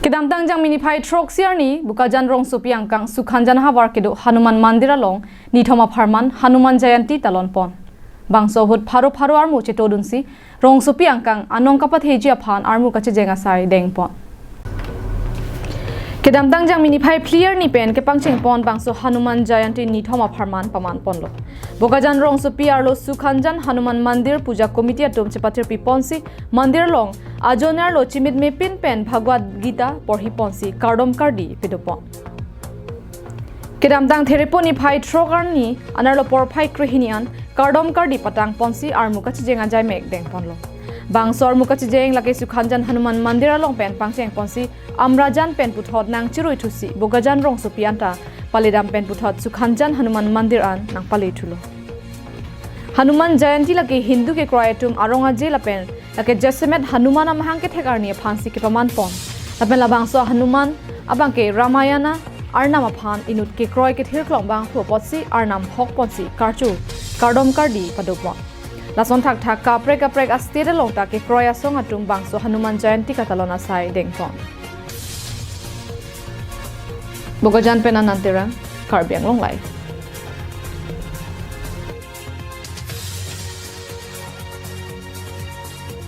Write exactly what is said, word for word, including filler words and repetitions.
Kedamtang Jangmi niphai throksi arni Bokajan rongsopi angkang Sukhanjan havar kedo Hanuman Mandir along nithom apharman Hanuman Jayanti talon pon. Bangso ahut pharo pharo armu chetodunsi rongsopi angkang anong kapatheji aphan armu kachejeng asai deng pon. Kedamtang Jangmi niphai phli arni pen kepangcheng pon bangso Hanuman Jayanti nithom apharman paman ponlo. Bokajan rongsopi arlo Sukhanjan Hanuman Mandir Puja Committee atum chepathirpi ponsi mandir along ajoner lo chimit mepin pen Bhagavad Gita porhi ponsi kardom kardi pado pon. Kedamtang Therepo niphai throk arni anerlo porphai krehini an kardom kardi patang ponsi armu kachejeng ajaimek deng ponlo. Bangso armu kachejeng lake Sukhanjan Hanuman Mandir along pen pangcheng ponsi Amrajan pen puthot nangchirui thusi Bokajan rongsopi anta paledam pen puthot Sukhanjan Hanuman Mandir an nangpale thulo. Hanuman Jayanti lake Hindu kekroi atum arong aje lapen lake jasemet Hanuman amahang kethek arni aphansi kepaman pon. Lapen labangso Hanuman abangke Ramayana arnam aphan inut kekroi kethir klong bangphu apotsi arnam hok ponsi karcho kardom kardi pado pon. Lason thakthak kaprek kaprek a-state along ta kekroi asong atum bangso Hanuman Jayanti katalon asai deng pon. Bokajan pen Anand Terang, Karbi Anglong Live.